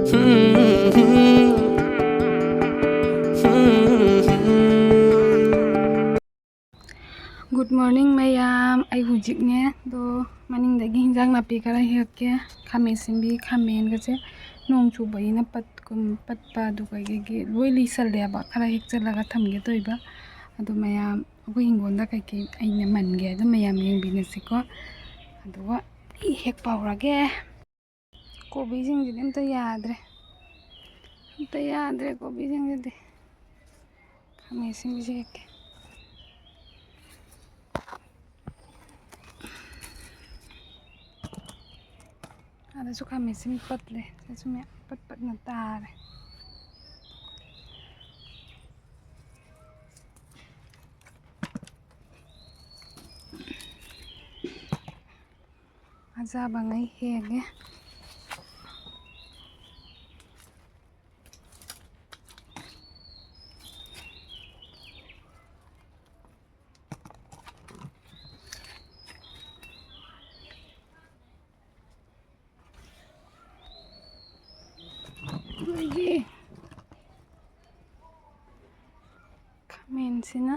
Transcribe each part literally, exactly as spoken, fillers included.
Good morning ꯃꯌꯥꯝ꯫ ꯑꯩ ꯍꯧꯖꯤꯛꯅꯦ ꯑꯗꯣ ꯃꯅꯤꯡꯗꯒꯤ ꯍꯤꯟꯖꯥꯡ ꯅꯥꯄꯤ ꯈꯔ ꯍꯦꯛꯀꯦ꯫ ꯈꯥꯃꯦꯟ ꯑꯁꯤꯟꯕꯤ, ꯈꯥꯃꯦꯟꯒꯁꯦ ꯅꯣꯡ ꯆꯨꯕꯅꯤꯅ ꯄꯠꯀꯨꯝ ꯄꯠꯄ ꯑꯗꯨꯒ ꯀꯩꯀꯩ ꯂꯣꯏ ꯂꯤꯁꯜꯂꯦꯕ꯫ ꯈꯔ ꯍꯦꯛꯆꯜꯂꯒ ꯊꯝꯒꯦ ꯇꯧꯔꯤꯕ꯫ ꯑꯗꯣ ꯃꯌꯥꯝ ꯑꯩꯈꯣꯏ ꯍꯤꯡꯒꯣꯜꯗ ꯀꯩꯀꯩ ꯑꯩꯅ ꯃꯟꯒꯦ ꯑꯗꯨ ꯃꯌꯥꯝ ꯌꯦꯡꯕꯤꯅꯁꯤꯀꯣ꯫ ꯑꯗꯨꯒ ꯑꯩ ꯍꯦꯛꯄ ꯍꯧꯔꯒꯦ꯫ ꯀꯣꯕꯤꯁꯤꯡꯁꯤꯗꯤ ꯑꯝꯇ ꯌꯥꯗ꯭ꯔꯦ꯫ ꯑꯝꯇ ꯌꯥꯗ꯭ꯔꯦ ꯀꯣꯕꯤꯁꯤꯡꯁꯤꯗꯤ꯫ ꯈꯥꯃꯦꯟ ꯑꯁꯤꯟꯕꯤꯁꯦ ꯍꯦꯛꯀꯦ꯫ ꯑꯗꯁꯨ ꯈꯥꯃꯦꯟ ꯑꯁꯤꯟꯕꯤ ꯄꯠꯂꯦ꯫ ꯁꯤꯁꯨ ꯃꯌꯥꯝ ꯄꯠ ꯄꯠꯅ ꯇꯥꯔꯦ꯫ ꯑꯆꯥꯕꯉꯩ ꯍꯦꯛꯑꯒꯦ꯫ ꯑꯩꯈꯣꯏꯒꯤ ꯈꯥꯃꯦꯟꯁꯤꯅ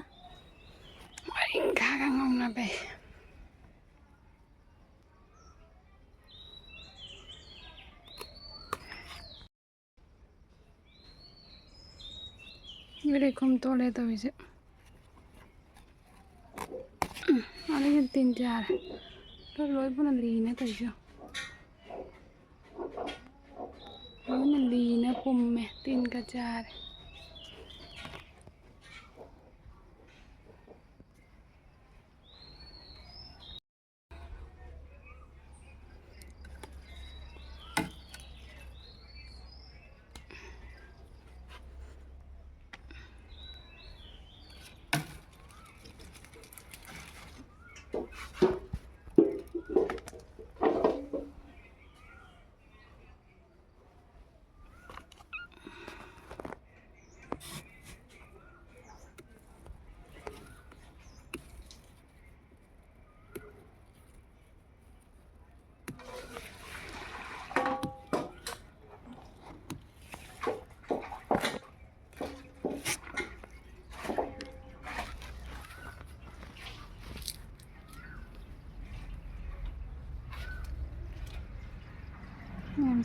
ꯃꯔꯤꯡꯈꯥꯒ ꯉꯧꯅꯕꯩ꯫ ꯂꯩꯈꯣꯝ ꯇꯣꯜꯂꯦ ꯇꯧꯔꯤꯁꯦ꯫ ꯎꯝ, ꯑꯗꯒꯤ ꯇꯤꯟ ꯆꯥꯔꯦ꯫ ꯂꯣꯏ ꯄꯨꯟꯅ ꯂꯤꯅꯦ ꯇꯧꯔꯤꯁꯦ꯫ ꯂꯣꯏꯅ ꯂꯤꯅ ꯄꯨꯝꯃꯦ, ꯇꯤꯟꯒ ꯆꯥꯔꯦ꯫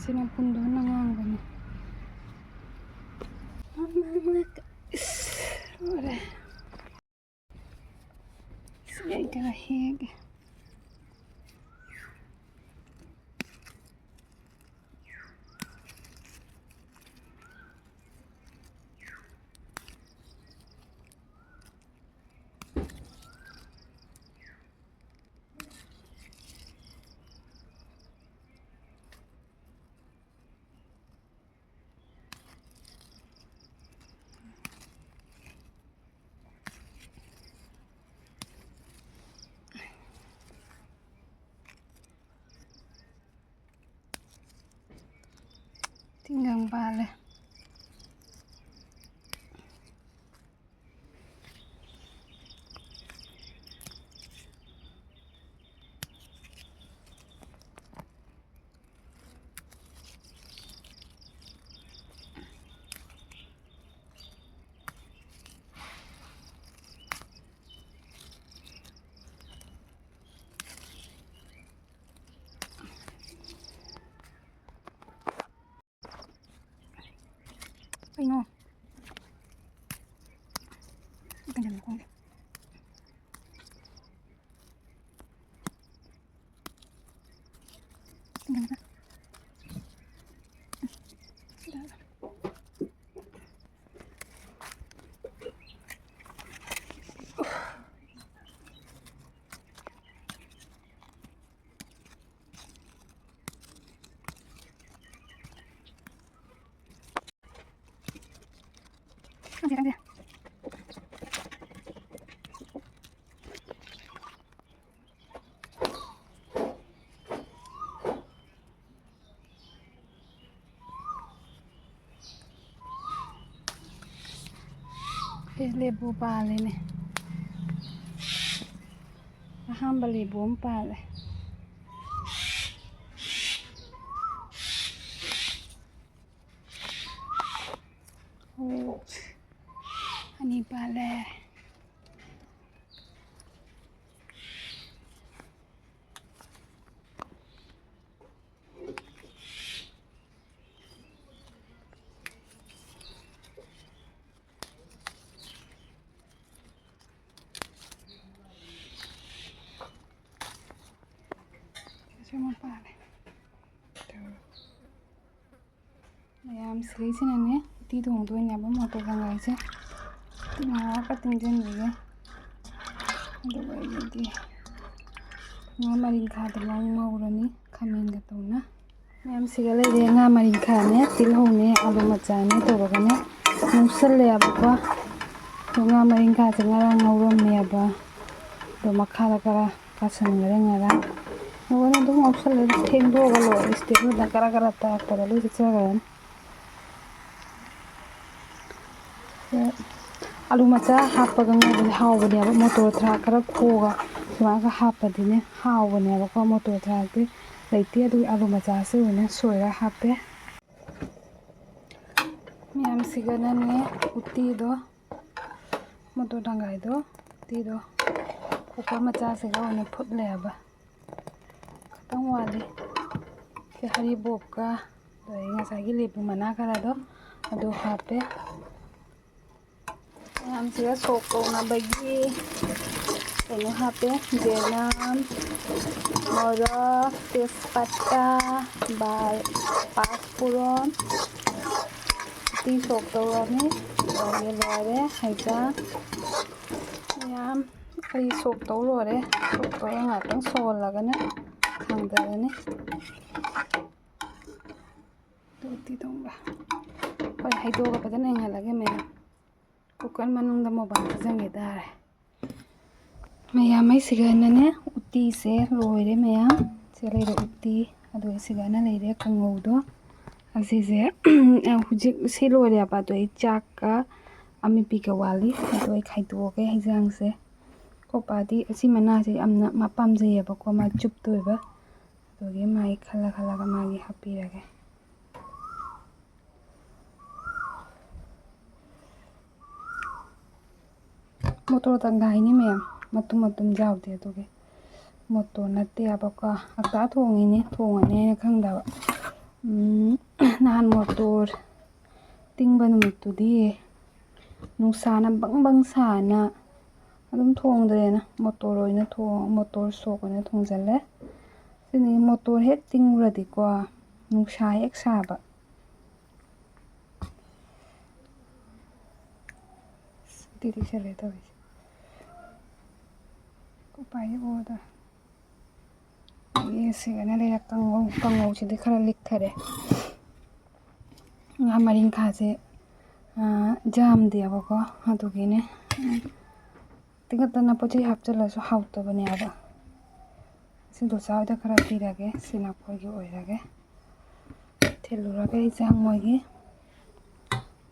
ꯁꯤꯅ ꯄꯨꯟꯗꯣꯟꯅ ꯉꯥꯡꯕꯅꯦ꯫ ꯏꯁ, ꯂꯣꯏꯔꯦ꯫ ꯁꯤ ꯑꯩ ꯈꯔ ꯍꯦꯛꯒꯦ꯫ ꯇꯤꯡꯒꯪ ꯄꯥꯜꯂꯦ꯫ ꯀꯩꯅꯣ? ꯀꯩꯅꯣ ꯈꯪꯗꯦ꯫ ꯈꯪꯗꯦ, ꯈꯪꯗꯦ꯫ ꯑꯦ, ꯂꯦꯕꯨ ꯄꯥꯜꯂꯦꯅꯦ꯫ ꯑꯍꯥꯟꯕ ꯂꯦꯕꯨ ꯑꯃ ꯄꯥꯜꯂꯦ꯫ ꯑꯣ, ꯑꯅꯤ ꯄꯥꯜꯂꯦ꯫ ꯃꯌꯥꯝ ꯁꯤꯗꯩꯁꯤꯅꯅꯦ ꯎꯇꯤ ꯊꯣꯡꯗꯣꯏꯅꯦꯕ ꯃꯣꯇꯣꯔ ꯍꯪꯒꯥꯏꯁꯦ꯫ ꯉꯥꯏꯍꯥꯛꯀ ꯇꯤꯡꯁꯤꯟꯕꯤꯒꯦ꯫ ꯑꯗꯨꯒ ꯑꯩꯗꯤ ꯉꯥ ꯃꯔꯤꯡꯈꯥꯗ ꯂꯧ ꯉꯧꯔꯅꯤ ꯈꯥꯃꯦꯟꯒ ꯇꯧꯅ꯫ ꯃꯌꯥꯝ ꯁꯤꯒ ꯂꯩꯔꯦ ꯉꯥ ꯃꯔꯤꯡꯈꯥꯅꯦ, ꯇꯤꯜꯍꯧꯅꯦ, ꯑꯂꯨ ꯃꯆꯥꯅꯦ ꯇꯧꯔꯒꯅꯦ ꯉꯧꯁꯜꯂꯦꯕꯀꯣ꯫ ꯑꯗꯣ ꯉꯥ ꯃꯔꯤꯡꯈꯥꯁꯦ ꯉꯔꯥꯡ ꯉꯧꯔꯝꯃꯦꯕ꯫ ꯑꯗꯣ ꯃꯈꯥꯗ ꯈꯔ ꯀꯥꯁꯟꯈꯔꯦ ꯉꯔꯥꯡ꯫ ꯂꯣꯏꯅ ꯑꯗꯨꯝ ꯉꯧꯁꯜꯂꯦ꯫ ꯊꯦꯡꯗꯣꯛꯑꯒ ꯂꯣꯏꯔꯦ꯫ ꯏꯁꯇꯦꯞ ꯑꯃꯗ ꯀꯔꯥ ꯀꯔꯥ ꯇꯥꯔꯛꯄꯗ ꯂꯣꯏ ꯆꯠꯆꯈ꯭ꯔꯅꯤ꯫ ꯑꯂꯨ ꯃꯆꯥ ꯍꯥꯞꯄꯒ ꯉꯧꯕꯁꯦ ꯍꯥꯎꯕꯅꯦꯕ꯫ ꯃꯣꯇꯣꯔ ꯊ꯭ꯔꯥꯛ ꯈꯔ ꯈꯣꯛꯑꯒ ꯁꯨꯃꯥꯏꯅꯒ ꯍꯥꯞꯄꯗꯤꯅꯦ ꯍꯥꯎꯕꯅꯦꯕꯀꯣ꯫ ꯃꯣꯇꯣꯔ ꯊ꯭ꯔꯥꯛꯇꯤ ꯂꯩꯇꯦ, ꯑꯗꯨꯒꯤ ꯑꯂꯨ ꯃꯆꯥꯁꯤ ꯑꯣꯏꯅ ꯁꯣꯏꯔ ꯍꯥꯞꯄꯦ꯫ ꯃꯌꯥꯝꯁꯤꯒꯅꯅꯦ ꯎꯇꯤꯗꯣ ꯃꯣꯇꯣꯔ ꯍꯪꯒꯥꯏꯗꯣ, ꯎꯇꯤꯗꯣ ꯀꯨꯀꯔ ꯃꯆꯥꯁꯤꯒ ꯑꯣꯏꯅ ꯐꯨꯠꯂꯦꯕ꯫ ꯈꯤꯇꯪ ꯋꯥꯠꯂꯤ꯫ ꯁꯤ ꯍꯔꯤꯕꯣꯞꯀ ꯑꯗꯩ ꯉꯁꯥꯏꯒꯤ ꯂꯦꯕꯨ ꯃꯅꯥ ꯈꯔꯗꯣ ꯑꯗꯨ ꯍꯥꯞꯄꯦ꯫ ꯃꯌꯥꯝꯁꯤꯒ ꯁꯣꯛ ꯇꯧꯅꯕꯒꯤ ꯀꯩꯅꯣ ꯍꯥꯞꯄꯦ꯫ ꯆꯅꯝ, ꯃꯣꯔꯣꯛ, ꯇꯦꯖꯄꯇꯥ, ꯕꯥ-, ꯄꯥꯁ ꯐꯣꯔꯟ꯫ ꯎꯇꯤ ꯁꯣꯛ ꯇꯧꯔꯅꯤ꯫ ꯂꯣꯏꯔꯦ, ꯂꯣꯏꯔꯦ꯫ ꯍꯩꯖꯥꯡ ꯃꯌꯥꯝ ꯑꯩ ꯁꯣꯛ ꯇꯧ ꯂꯣꯏꯔꯦ꯫ ꯁꯣꯛ ꯇꯧꯔ ꯉꯥꯛꯇꯪ ꯁꯧꯍꯜꯂꯒꯅꯦ ꯊꯥꯡꯗꯔꯅꯤ꯫ ꯎꯇꯤ ꯊꯣꯡꯕ꯫ ꯍꯣꯏ, ꯍꯩꯗꯣꯛꯑꯒ ꯐꯖꯅ ꯏꯪꯍꯜꯂꯒꯦ ꯃꯌꯥꯝ꯫ ꯀꯨꯀꯔ ꯃꯅꯨꯡꯗ ꯃꯣꯕꯥꯏꯜ ꯊꯥꯖꯤꯟꯒꯦ ꯇꯥꯔꯦ꯫ ꯃꯌꯥꯝ, ꯑꯩ ꯁꯤꯒꯅꯅꯦ ꯎꯇꯤꯁꯦ ꯂꯣꯏꯔꯦ ꯃꯌꯥꯝ꯫ ꯁꯤ ꯂꯩꯔꯦ ꯎꯇꯤ, ꯑꯗꯨꯒ ꯁꯤꯒꯅ ꯂꯩꯔꯦ ꯀꯥꯡꯉꯧꯗꯣ꯫ ꯑꯁꯤꯁꯦ ꯍꯧꯖꯤꯛ ꯁꯤ ꯂꯣꯏꯔꯦꯕ, ꯑꯗꯣ ꯑꯩ ꯆꯥꯛꯀ ꯑꯃꯦꯠꯄꯤꯒ ꯋꯥꯠꯂꯤ꯫ ꯑꯗꯣ ꯑꯩ ꯈꯥꯏꯗꯣꯛꯑꯒꯦ ꯍꯩꯖꯥꯡꯁꯦ꯫ ꯑꯩꯈꯣꯏ ꯄꯥꯗꯤ ꯑꯁꯤ ꯃꯅꯥꯁꯦ ꯌꯥꯝꯅ ꯃꯥ ꯄꯥꯝꯖꯩꯌꯦꯕꯀꯣ, ꯃꯥ ꯆꯨꯞꯇꯣꯏꯕ꯫ ꯑꯗꯨꯒꯤ ꯃꯥꯒꯤ ꯈꯜꯂ ꯈꯜꯂꯒ ꯃꯥꯒꯤ ꯍꯥꯞꯄꯤꯔꯒꯦ꯫ ꯃꯣꯇꯣꯔ ꯇꯪꯈꯥꯏꯅꯤ ꯃꯌꯥꯝ, ꯃꯇꯨꯝ ꯃꯇꯨꯝ ꯌꯥꯎꯗꯦ ꯑꯗꯨꯒꯤ꯫ ꯃꯣꯇꯣꯔ ꯅꯠꯇꯦꯕꯀꯣ, ꯑꯇꯥ ꯊꯣꯡꯉꯤꯅꯤ, ꯊꯣꯡꯉꯅꯤ ꯍꯥꯏꯅ ꯈꯪꯗꯕ꯫ ꯎꯝ, ꯅꯍꯥꯟ ꯃꯣꯇꯣꯔ ꯇꯤꯡꯕ ꯅꯨꯃꯤꯠꯇꯨꯗꯤ ꯅꯨꯡꯁꯥꯅ ꯕꯪ ꯕꯪ ꯁꯥꯅ ꯑꯗꯨꯝ ꯊꯣꯡꯗ꯭ꯔꯦꯅ, ꯃꯣꯇꯣꯔ ꯑꯣꯏꯅ ꯊꯣꯡ-, ꯃꯣꯇꯣꯔ ꯁꯣꯛ ꯑꯣꯏꯅ ꯊꯣꯡꯖꯜꯂꯦ꯫ ꯁꯤꯅꯤ ꯃꯣꯇꯣꯔ ꯍꯦꯛ ꯇꯤꯡꯉꯨꯔꯗꯤꯀꯣ, ꯅꯨꯡꯁꯥ ꯍꯦꯛ ꯁꯥꯕ, ꯁꯤꯗꯤ ꯁꯦꯂꯦ ꯇꯧꯔꯤꯁꯦ꯫ ꯎꯄꯥꯏ ꯑꯣꯗ꯫ ꯌꯦꯟꯁꯤꯒꯅ ꯂꯩꯔ ꯀꯥꯡꯉꯧ, ꯀꯥꯡꯉꯧꯁꯤꯗꯤ ꯈꯔ ꯂꯤꯛꯊꯔꯦ꯫ ꯉꯥ ꯃꯔꯤꯡꯈꯥꯁꯦ, ꯑꯥ, ꯌꯥꯝꯗꯦꯕꯀꯣ, ꯑꯗꯨꯒꯤꯅꯦ꯫ ꯇꯤꯡꯈꯠꯇꯅ ꯄꯣꯠ ꯆꯩ ꯍꯥꯞꯆꯤꯜꯂꯁꯨ ꯍꯥꯎꯇꯕꯅꯦꯕ꯫ ꯁꯤ ꯗꯣꯁꯥ ꯍꯣꯏꯗ ꯈꯔ ꯄꯤꯔꯒꯦ, ꯁꯤ ꯅꯈꯣꯏꯒꯤ ꯑꯣꯏꯔꯒꯦ꯫ ꯊꯤꯜꯂꯨꯔꯒꯦ ꯏꯟꯁꯥꯡ ꯃꯣꯏꯒꯤ꯫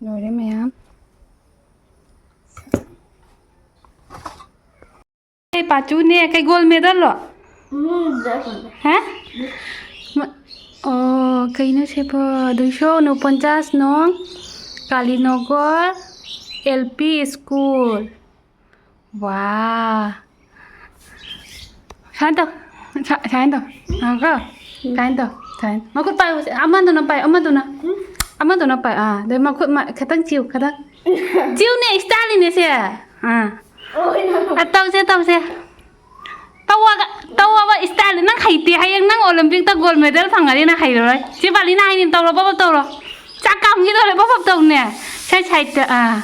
ꯂꯣꯏꯔꯦ ꯃꯌꯥꯝ꯫ ꯑꯦ, ꯄꯥꯆꯨꯅꯦ, ꯀꯩ ꯒꯣꯜ ꯃꯦꯗꯜꯂꯣ? ꯎꯝ, ꯍꯥ? ꯃ-, ꯑꯣ, ꯀꯩꯅꯣ ꯁꯤꯕꯣ? ꯗꯨꯏꯁꯣ ꯎꯅꯄꯟꯆꯥꯁ ꯅꯣꯡ ꯀꯥꯂꯤꯅꯒꯔ ꯑꯦꯜ ꯄꯤ ꯁ꯭ꯀꯨꯜ꯫ ꯋꯥ꯫ ꯁꯨꯃꯥꯏꯅ ꯇꯧ꯫ ꯁꯨ-, ꯁꯨꯃꯥꯏꯅ ꯇꯧ꯫ ꯉꯥꯏꯈꯣ꯫ ꯁꯨꯃꯥꯏꯅ ꯇꯧ꯫ ꯁꯨꯃꯥꯏꯅ ꯇꯧ꯫ ꯑꯃꯗꯨꯅ ꯄꯥꯏ, ꯑꯃꯗꯨꯅ꯫ ꯑꯃꯗꯨꯅ ꯄꯥꯏ꯫ ꯑꯥ, ꯑꯗꯩ ꯃꯈꯨꯠ ꯃ-, ꯈꯤꯇꯪ ꯆꯤꯌꯨ, ꯈꯤꯇꯪ꯫ ꯆꯤꯌꯨꯅꯦ, ꯏꯁꯇꯥꯏꯜꯅꯤꯅꯦ ꯁꯦ꯫ ꯑꯥ꯫ ꯑꯣꯏ, ꯅꯪ꯫ ꯑ, ꯇꯧꯁꯦ, ꯇꯧꯁꯦ꯫ ꯇꯧꯑꯣꯒ, ꯇꯧꯑꯣꯕ ꯏꯁꯇꯥꯏꯜꯗ꯫ ꯅꯪ ꯍꯩꯇꯦ, ꯍꯌꯦꯡ ꯅꯪ ꯑꯣꯂꯦꯝꯄꯤꯛꯇ ꯒꯣꯜ ꯃꯦꯗꯜ ꯐꯪꯉꯗꯤ ꯅꯪ ꯍꯩꯔꯔꯣꯏ꯫ ꯆꯦ ꯄꯥꯂꯤꯅ ꯍꯥꯏꯅꯤ, ꯇꯧꯔꯣ, ꯕꯕ ꯇꯧꯔꯣ꯫ ꯆꯥꯛ ꯀꯥꯝꯈꯤꯗꯧꯔꯦ, ꯕꯕ ꯇꯧꯅꯦ꯫ ꯁꯥꯏꯠ ꯁꯥꯏꯠꯇ, ꯑꯥ꯫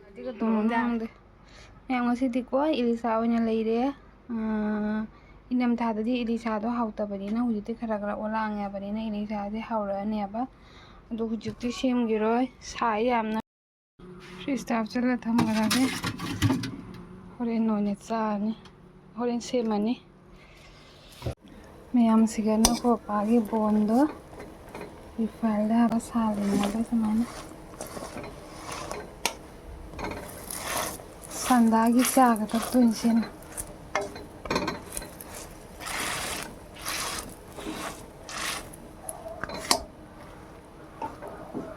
ꯑꯗꯨꯒ ꯇꯧꯔꯝꯗꯥꯏ꯫ ꯈꯪꯗꯦ꯫ ꯃꯌꯥꯝ ꯉꯁꯤꯗꯤꯀꯣ ꯏꯂꯤꯁꯥ ꯑꯣꯏꯅ ꯂꯩꯔꯦ꯫ ꯑꯥ, ꯏꯪꯊꯝꯊꯥꯗꯗꯤ ꯏꯂꯤꯁꯥꯗꯣ ꯍꯥꯎꯇꯕꯅꯤꯅ ꯍꯧꯖꯤꯛꯇꯤ ꯈꯔ ꯈꯔ ꯑꯣꯂꯥꯡꯉꯕꯅꯤꯅ ꯏꯂꯤꯁꯥꯁꯦ ꯍꯥꯎꯔꯛꯑꯅꯦꯕ꯫ ꯑꯗꯣ ꯍꯧꯖꯤꯛꯇꯤ ꯁꯦꯝꯈꯤꯔꯣꯏ, ꯁꯥꯏ ꯌꯥꯝꯅ꯫ ꯐ꯭ꯔꯤꯖꯇ ꯍꯥꯞꯆꯤꯜꯂ ꯊꯝꯈ꯭ꯔꯒꯦ꯫ ꯍꯣꯔꯦꯟ ꯑꯣꯏꯅ ꯆꯥꯔꯅꯤ꯫ ꯍꯣꯔꯦꯟ ꯁꯦꯝꯃꯅꯤ꯫ ꯃꯌꯥꯝꯁꯤꯒꯅ ꯀꯣꯄꯥꯒꯤ ꯕꯣꯟꯗꯣ ꯔꯤꯐꯥꯏꯜꯗ ꯍꯥꯞꯄ ꯁꯥꯜꯂꯤꯅꯦꯕ ꯁꯨꯃꯥꯏꯅ꯫ ꯁꯟꯗꯥꯒꯤ ꯆꯥꯒ ꯊꯛꯇꯣꯏꯅꯤ ꯁꯤꯅ꯫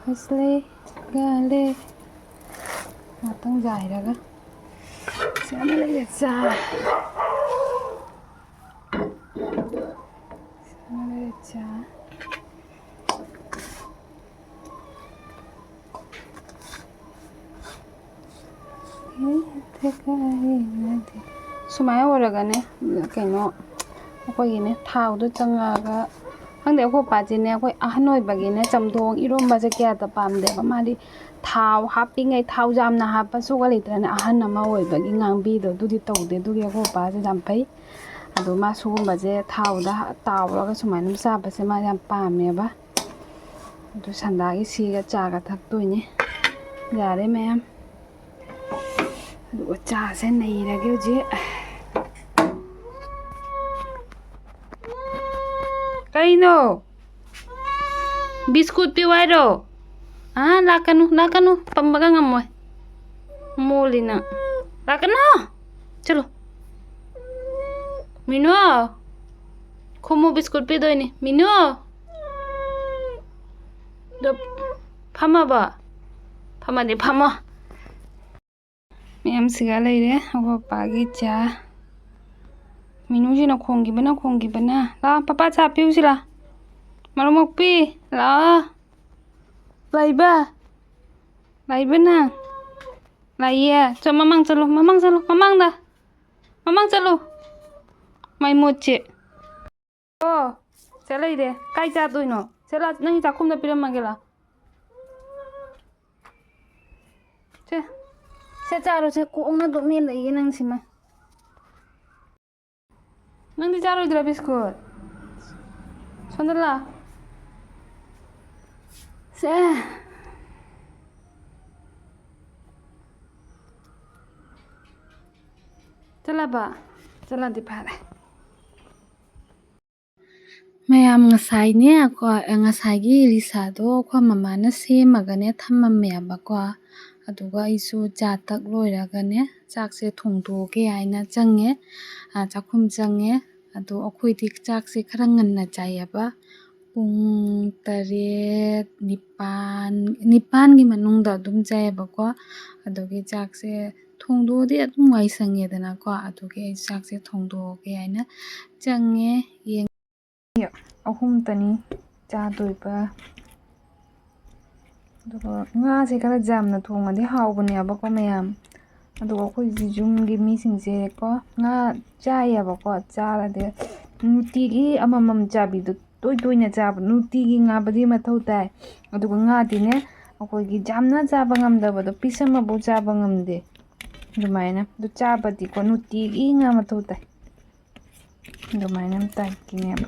ꯍꯁꯂꯦ ꯒꯥꯂꯦ꯫ ꯉꯥꯛꯇꯪ ꯌꯥꯏꯔꯒ ꯁꯤꯃ ꯂꯩꯔꯦ ꯆꯥ꯫ ꯁꯤꯃ ꯂꯩꯔꯦ ꯆꯥ꯫ ꯁꯨꯃꯥꯏꯅ ꯑꯣꯏꯔꯒꯅꯦ, ꯀꯩꯅꯣ, ꯑꯩꯈꯣꯏꯒꯤꯅꯦ, ꯊꯥꯎꯗꯣ ꯆꯪꯉꯛꯑꯒ ꯈꯪꯗꯦ, ꯑꯩꯈꯣꯏ ꯄꯥꯁꯤꯅꯦ, ꯑꯩꯈꯣꯏ ꯑꯍꯟ ꯑꯣꯏꯕꯒꯤꯅꯦ, ꯆꯝꯊꯣꯡ ꯏꯔꯣꯝꯕꯁꯦ ꯀꯌꯥꯗ ꯄꯥꯝꯗꯦꯕ꯫ ꯃꯥꯗꯤ ꯊꯥꯎ ꯍꯥꯞꯄꯤꯉꯩ, ꯊꯥꯎ ꯌꯥꯝꯅ ꯍꯥꯞꯄ ꯁꯨꯒ ꯂꯩꯇ꯭ꯔꯅꯦ, ꯑꯍꯟ ꯑꯃ ꯑꯣꯏꯕꯒꯤ ꯉꯥꯡꯕꯤꯗꯣ ꯑꯗꯨꯗꯤ ꯇꯧꯗꯦ꯫ ꯑꯗꯨꯒꯤ ꯑꯩꯈꯣꯏ ꯄꯥꯁꯦ ꯌꯥꯝ ꯐꯩ꯫ ꯑꯗꯣ ꯃꯥ ꯁꯨꯒꯨꯝꯕꯁꯦ ꯊꯥꯎꯗ ꯇꯥꯎꯔꯒ ꯁꯨꯃꯥꯏꯅ ꯑꯗꯨꯝ ꯆꯥꯕꯁꯦ ꯃꯥ ꯌꯥꯝ ꯄꯥꯝꯃꯦꯕ꯫ ꯑꯗꯨ ꯁꯟꯗꯥꯒꯤ ꯁꯤꯒ ꯆꯥꯒ ꯊꯛꯇꯣꯏꯅꯦ꯫ ꯌꯥꯔꯦ ꯃꯌꯥꯝ꯫ ꯑꯗꯨꯒ ꯆꯥꯁꯦ ꯅꯩꯔꯒꯦ ꯍꯧꯖꯤꯛ꯫ ꯀꯩꯅꯣ? ꯕꯤꯁꯀꯨꯠ ꯄꯤꯌꯨ ꯍꯥꯏꯔꯣ? ꯑꯥ, ꯂꯥꯛꯀꯅꯨ, ꯂꯥꯛꯀꯅꯨ, ꯄꯝꯕꯒ ꯉꯝꯃꯣꯏ꯫ ꯃꯣꯜꯂꯤ ꯅꯪ꯫ ꯂꯥꯛꯀꯅꯨ! ꯆꯠꯂꯣ꯫ ꯃꯤꯅꯨ! ꯈꯨꯝꯃꯨ, ꯕꯤꯁꯀꯨꯠ ꯄꯤꯗꯣꯏꯅꯤ꯫ ꯃꯤꯅꯨ! ꯑꯗꯣ ꯐꯝꯃꯕꯣ? ꯐꯝꯃꯗꯤ ꯐꯝꯃꯣ꯫ ꯃꯌꯥꯝꯁꯤꯒ ꯂꯩꯔꯦ꯫ ꯑꯩꯈꯣꯏ ꯄꯥꯒꯤ ꯆꯥ꯫ ꯃꯤꯅꯨꯁꯤꯅ ꯈꯣꯡꯈꯤꯕꯅ, ꯈꯣꯡꯈꯤꯕꯅ꯫ ꯂꯥꯛꯑꯣ, ꯄꯄꯥ ꯆꯥ ꯄꯤꯎꯁꯤ ꯂꯥꯛꯑꯣ꯫ ꯃꯔꯨꯝ ꯃꯣꯛꯄꯤ, ꯂꯥꯛꯑꯣ꯫ ꯂꯥꯛꯏꯕ? ꯂꯥꯛꯏꯕ ꯅꯪ? ꯂꯥꯛꯏꯌꯦ꯫ ꯆꯣ, ꯃꯃꯥꯡ ꯆꯠꯂꯣ, ꯃꯃꯥꯡ ꯆꯠꯂꯣ, ꯃꯃꯥꯡꯗ꯫ ꯃꯃꯥꯡ ꯆꯠꯂꯣ꯫ ꯃꯥꯏ ꯃꯣꯠꯁꯦ꯫ ꯑꯣ, ꯁꯦ ꯂꯩꯔꯦ꯫ ꯀꯥꯏ ꯆꯥꯗꯣꯏꯅꯣ? ꯁꯦ ꯂꯥ, ꯅꯪꯒꯤ ꯆꯥꯛꯈꯨꯝꯗ ꯄꯤꯔꯝꯃꯒꯦ ꯂꯥ꯫ ꯁꯦ, ꯁꯦ ꯆꯥꯔꯣ, ꯁꯦ ꯀꯣꯛꯅ ꯑꯗꯨꯝ ꯃꯦꯠ ꯂꯩꯌꯦ ꯅꯪꯁꯤꯃ꯫ ꯅꯪꯗꯤ ꯆꯥꯔꯣꯏꯗ꯭ꯔꯥ ꯕꯤꯁꯀꯨꯠ? ꯁꯣꯝꯗ ꯂꯥ꯫ ꯁꯦ꯫ ꯆꯠꯂꯕ? ꯆꯠꯂꯗꯤ ꯐꯔꯦ꯫ ꯃꯌꯥꯝ, ꯉꯁꯥꯏꯅꯦ, ꯑꯩꯈꯣꯏ, ꯉꯁꯥꯏꯒꯤ ꯏꯂꯤꯁꯥꯗꯣ ꯑꯩꯈꯣꯏ ꯃꯃꯥꯅ ꯁꯦꯝꯃꯒꯅꯦ ꯊꯝꯃꯝꯃꯦꯕꯀꯣ꯫ ꯑꯗꯨꯒ ꯑꯩꯁꯨ ꯆꯥ ꯊꯛ ꯂꯣꯏꯔꯒꯅꯦ, ꯆꯥꯛꯁꯦ ꯊꯣꯡꯗꯣꯛꯑꯒꯦ ꯍꯥꯏꯅ ꯆꯪꯉꯦ, ꯑ, ꯆꯥꯛꯈꯨꯝ ꯆꯪꯉꯦ꯫ ꯑꯗꯣ ꯑꯩꯈꯣꯏꯗꯤ ꯆꯥꯛꯁꯦ ꯈꯔ ꯉꯟꯅ ꯆꯥꯏꯌꯦꯕ꯫ ꯄꯨꯡ ꯇꯔꯦꯠ, ꯅꯤꯄꯥꯟ, ꯅꯤꯄꯥꯟꯒꯤ ꯃꯅꯨꯡꯗ ꯑꯗꯨꯝ ꯆꯥꯏꯌꯦꯕꯀꯣ꯫ ꯑꯗꯨꯒꯤ ꯆꯥꯛꯁꯦ ꯊꯣꯡꯗꯣꯛꯑꯗꯤ ꯑꯗꯨꯝ ꯋꯥꯏ ꯁꯪꯉꯦꯗꯅꯀꯣ꯫ ꯑꯗꯨꯒꯤ ꯑꯩ ꯆꯥꯛꯁꯦ ꯊꯣꯡꯗꯣꯛꯑꯒꯦ ꯍꯥꯏꯅ ꯆꯪꯉꯦ꯫ ꯌꯦꯡ-, ꯑꯍꯨꯝꯇꯅꯤ ꯆꯥꯗꯣꯏꯕ꯫ ꯑꯗꯨꯒ ꯉꯥꯁꯦ ꯈꯔ ꯌꯥꯝꯅ ꯊꯣꯡꯉꯗꯤ ꯍꯥꯎꯕꯅꯦꯕꯀꯣ ꯃꯌꯥꯝ꯫ ꯑꯗꯨꯒ ꯑꯩꯈꯣꯏꯒꯤ ꯌꯨꯝꯒꯤ ꯃꯤꯁꯤꯡꯁꯦꯀꯣ, ꯉꯥ ꯆꯥꯏꯌꯦꯕꯀꯣ, ꯆꯥꯔꯗꯤ ꯅꯨꯡꯇꯤꯒꯤ ꯑꯃꯃꯝ ꯆꯥꯕꯤꯗꯣ ꯇꯣꯏ ꯇꯣꯏꯅ ꯆꯥꯕ, ꯅꯨꯡꯇꯤꯒꯤ ꯉꯥꯕꯗꯤ ꯃꯊꯧ ꯇꯥꯏ꯫ ꯑꯗꯨꯒ ꯉꯥꯗꯤꯅꯦ, ꯑꯩꯈꯣꯏꯒꯤ ꯌꯥꯝꯅ ꯆꯥꯕ ꯉꯝꯗꯕꯗꯣ, ꯄꯤꯁ ꯑꯃꯐꯥꯎ ꯆꯥꯕ ꯉꯝꯗꯦ꯫ ꯑꯗꯨꯃꯥꯏꯅ ꯑꯗꯨ ꯆꯥꯕꯗꯤꯀꯣ ꯅꯨꯡꯇꯤꯒꯤ ꯉꯥ ꯃꯊꯧ ꯇꯥꯏ꯫ ꯑꯗꯨꯃꯥꯏꯅ ꯑꯃ ꯇꯥꯏꯞꯀꯤꯅꯦꯕ꯫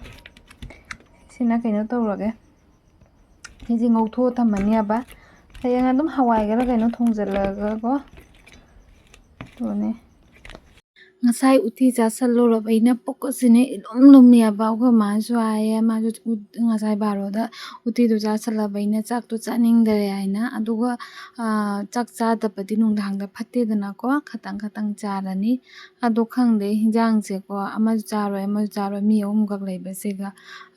ꯁꯤꯅ ꯀꯩꯅꯣ ꯇꯧꯔꯒꯦ, ꯁꯤꯁꯦ ꯉꯧꯊꯣꯛꯑ ꯊꯝꯃꯅꯦꯕ꯫ ꯍꯌꯦꯡ ꯑꯗꯨꯝ ꯍꯋꯥꯏꯒꯔ ꯀꯩꯅꯣ ꯊꯣꯡꯖꯤꯜꯂꯒꯀꯣ꯫ ꯑꯗꯨꯅꯦ꯫ ꯉꯁꯥꯏ ꯎꯇꯤ ꯆꯥꯁꯜꯂꯨꯔꯕ ꯑꯩꯅ ꯄꯨꯛꯀꯁꯤꯅꯦ ꯏꯂꯨꯝ ꯂꯨꯝꯃꯦꯕ꯫ ꯑꯩꯈꯣꯏ ꯃꯥꯁꯨ ꯍꯥꯏꯌꯦ, ꯃꯥꯁꯨ ꯎ-, ꯉꯁꯥꯏ ꯕꯥꯔꯣꯗ ꯎꯇꯤꯗꯣ ꯆꯥꯁꯜꯂꯕ ꯑꯩꯅ ꯆꯥꯛꯇꯣ ꯆꯥꯅꯤꯡꯗꯔꯦ ꯍꯥꯏꯅ꯫ ꯑꯗꯨꯒ, ꯑ, ꯆꯥꯛ ꯆꯥꯗꯕꯗꯤ ꯅꯨꯡꯗꯥꯡꯗ ꯐꯠꯇꯦꯗꯅꯀꯣ, ꯈꯇꯪ ꯈꯇꯪ ꯆꯥꯔꯅꯤ꯫ ꯑꯗꯣ ꯈꯪꯗꯦ, ꯍꯤꯟꯖꯥꯡꯁꯦꯀꯣ, ꯑꯃꯁꯨ ꯆꯥꯔꯣꯏ, ꯑꯃꯁꯨ ꯆꯥꯔꯣꯏ, ꯃꯤ ꯑꯍꯨꯝꯈꯛ ꯂꯩꯕꯁꯤꯒ꯫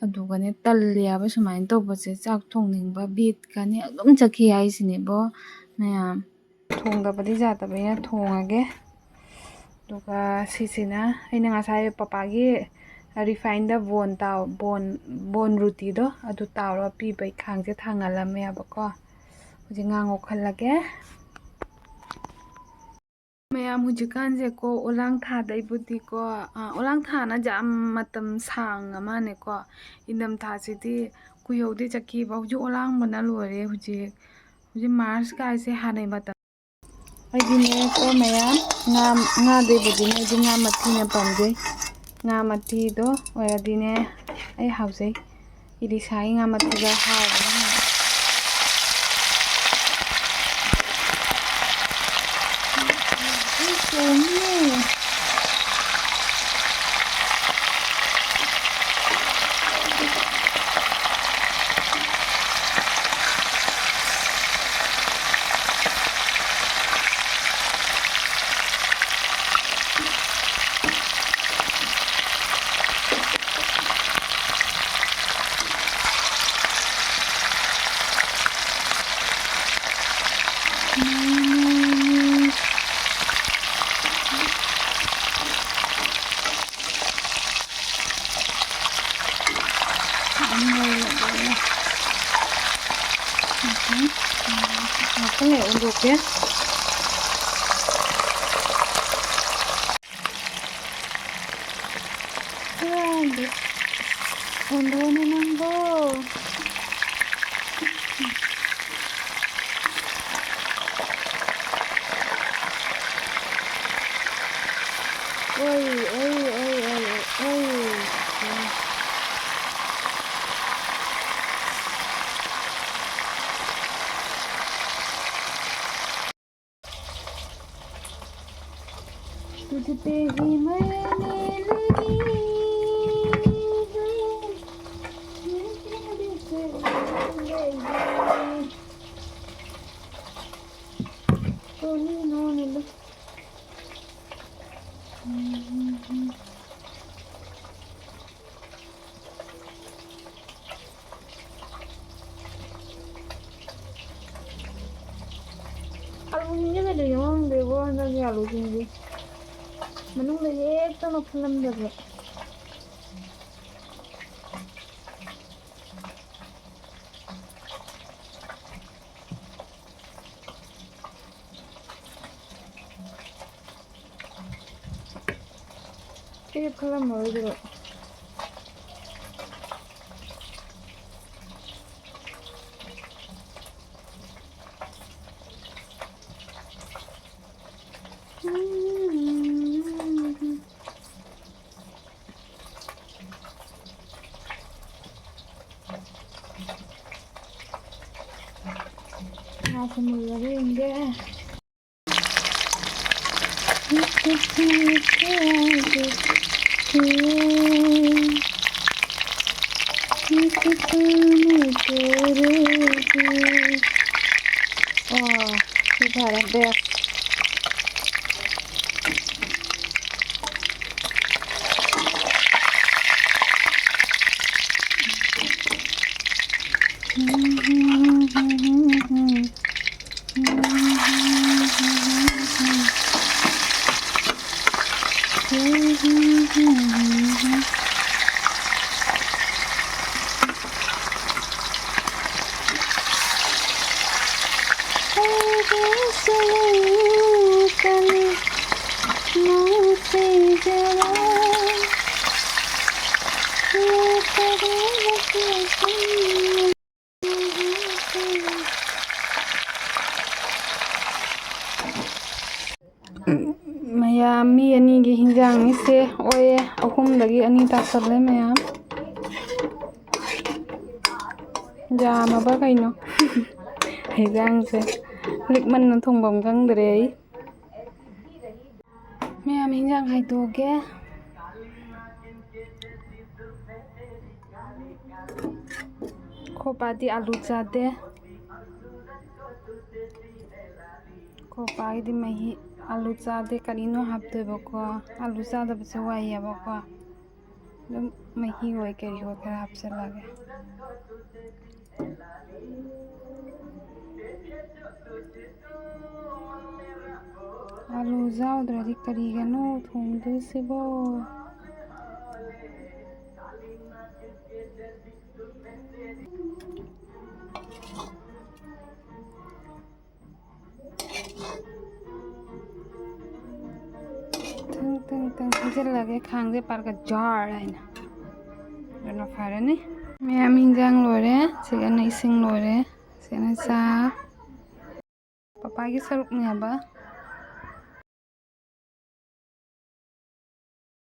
ꯑꯗꯨꯒꯅꯦ, ꯇꯜꯂꯦ ꯍꯥꯏꯕ ꯁꯨꯃꯥꯏꯅ ꯇꯧꯕꯁꯦ꯫ ꯆꯥꯛ ꯊꯣꯡꯅꯤꯡꯕ ꯕꯤꯠꯀꯅꯤ ꯑꯗꯨꯝ ꯆꯠꯈꯤ ꯍꯥꯏꯁꯤꯅꯦꯕꯣ ꯃꯌꯥꯝ꯫ ꯊꯣꯡꯗꯕꯗꯤ ꯌꯥꯗꯕꯅꯤꯅ ꯊꯣꯡꯉꯒꯦ꯫ ꯑꯗꯨꯒ ꯁꯤꯁꯤꯅ ꯑꯩꯅ ꯉꯁꯥꯏ ꯄꯄꯥꯒꯤ ꯔꯤꯐꯥꯏꯟꯗ ꯕꯣꯟ ꯇꯥꯎ-, ꯕꯣꯟ, ꯕꯣꯟ ꯔꯨꯇꯤꯗꯣ ꯑꯗꯨ ꯇꯥꯎꯔꯒ ꯄꯤꯕꯩ ꯈꯥꯡꯁꯦ ꯊꯥꯡꯒꯠꯂꯝꯃꯦꯕꯀꯣ꯫ ꯍꯧꯖꯤꯛ ꯉꯥ ꯉꯧꯈꯠꯂꯒꯦ꯫ ꯃꯌꯥꯝ ꯍꯧꯖꯤꯛꯀꯥꯟꯁꯦꯀꯣ ꯑꯣꯂꯥꯡ ꯊꯥꯗꯩꯕꯨꯗꯤꯀꯣ, ꯑ, ꯑꯣꯂꯥꯡ ꯊꯥꯅ ꯌꯥꯝ ꯃꯇꯝ ꯁꯥꯡꯉ ꯃꯥꯅꯦꯀꯣ꯫ ꯏꯪꯊꯝꯊꯥꯁꯤꯗꯤ ꯀꯨꯏꯍꯧꯗꯦ ꯆꯠꯈꯤꯕ꯫ ꯍꯧꯖꯤꯛ ꯑꯣꯂꯥꯡꯕꯅ ꯂꯣꯏꯔꯦ꯫ ꯍꯧꯖꯤꯛ, ꯍꯧꯖꯤꯛ ꯃꯥꯔꯁ ꯀꯥꯏꯁꯦ ꯍꯥꯟꯅꯩ ꯃꯇꯝ꯫ ꯑꯩꯗꯤꯅꯦ ꯀꯣ ꯃꯌꯥꯝ ꯉꯥ, ꯉꯥꯗꯩꯕꯨꯗꯤꯅꯦ ꯑꯩꯗꯤ ꯉꯥ ꯃꯊꯤꯅ ꯄꯥꯝꯖꯩ꯫ ꯉꯥ ꯃꯊꯤꯗꯣ ꯑꯣꯏꯔꯗꯤꯅꯦ ꯑꯩ ꯍꯥꯎꯖꯩ꯫ ꯏꯂꯤꯁꯥꯒꯤ ꯉꯥ ꯃꯊꯤꯗꯣ ꯍꯥꯎꯕꯅꯤ꯫ ꯑꯩ ꯊꯣꯡꯉꯤꯅꯦ꯫ ꯑꯗꯨꯝ ꯂꯩꯔꯒꯦ꯫ ꯎꯝ꯫ ꯉꯥꯛꯇꯪ ꯂꯩꯔ ꯑꯣꯟꯊꯣꯛꯀꯦ꯫ ꯑꯥ, ꯑꯣꯟꯊꯣꯛ-, ꯅꯪꯕꯣ? ꯑꯣꯏ, ꯑꯣꯏ, ꯑꯣꯏ, ꯑꯣꯏ, ꯑꯣꯏ꯫ तुझ पे ही मैंने लगी है, मैं तेरे से लगी। कोई ना मिले। ꯑꯂꯨꯁꯤꯡꯁꯦ ꯀꯩꯗꯧꯅꯣ ꯈꯪꯗꯦꯕꯣ, ꯍꯟꯗꯛꯀꯤ ꯑꯂꯨꯁꯤꯡꯁꯦ ꯃꯅꯨꯡꯗ ꯍꯦꯛꯇ ꯂꯧꯁꯤꯜꯂꯝꯗꯕ꯫ ꯑꯩꯁꯨ ꯈꯜꯂꯝꯃꯔꯣꯏꯗꯕ꯫ ꯉꯥꯁꯦ ꯃꯨꯜꯂꯕ ꯌꯦꯡꯒꯦ꯫ ꯑꯣ, ꯁꯤ ꯐꯔꯦ, ꯕꯦꯁ꯫ ꯁꯦ ꯑꯣꯏꯌꯦ, ꯑꯍꯨꯝꯗꯒꯤ ꯑꯅꯤ ꯇꯥꯁꯜꯂꯦ ꯃꯌꯥꯝ꯫ ꯌꯥꯝꯃꯕ ꯀꯩꯅꯣ? ꯍꯤꯟꯖꯥꯡꯁꯦ ꯂꯤꯛꯃꯟꯅ ꯊꯣꯡꯐꯝ ꯈꯪꯗ꯭ꯔꯦ ꯑꯩ꯫ ꯃꯌꯥꯝ ꯍꯤꯟꯖꯥꯡ ꯍꯥꯏꯗꯣꯛꯑꯒꯦ꯫ ꯈꯣꯄꯥꯗꯤ ꯑꯂꯨ ꯆꯥꯗꯦ꯫ ꯈꯣꯄꯥꯒꯤꯗꯤ ꯃꯍꯤ, ꯑꯂꯨ ꯆꯥꯗꯦ, ꯀꯔꯤꯅꯣ ꯍꯥꯞꯇꯣꯏꯕꯀꯣ꯫ ꯑꯂꯨ ꯆꯥꯗꯕꯁꯦ ꯋꯥꯏꯌꯦꯕꯀꯣ꯫ ꯑꯗꯨꯝ ꯃꯍꯤ ꯑꯣꯏ ꯀꯔꯤ ꯑꯣꯏ ꯈꯔ ꯍꯥꯞꯆꯤꯜꯂꯒꯦ꯫ ꯑꯂꯨ ꯌꯥꯎꯗ꯭ꯔꯗꯤ ꯀꯔꯤꯒꯅꯣ ꯊꯣꯡꯗꯣꯏꯁꯤꯕꯣ? ꯊꯪ ꯊꯪ ꯊꯪ ꯍꯩꯖꯤꯜꯂꯒꯦ ꯈꯥꯡꯁꯦ ꯄꯥꯔꯒ ꯖꯥꯔ ꯍꯥꯏꯅ꯫ ꯑꯗꯨꯅ ꯐꯔꯅꯤ꯫ ꯃꯌꯥꯝ ꯍꯤꯟꯖꯥꯡ ꯂꯣꯏꯔꯦ꯫ ꯁꯤꯒꯅ ꯏꯁꯤꯡ ꯂꯣꯏꯔꯦ꯫ ꯁꯤꯒꯅ ꯆꯥ꯫ ꯄꯄꯥꯒꯤ ꯁꯔꯨꯛꯅꯦꯕ꯫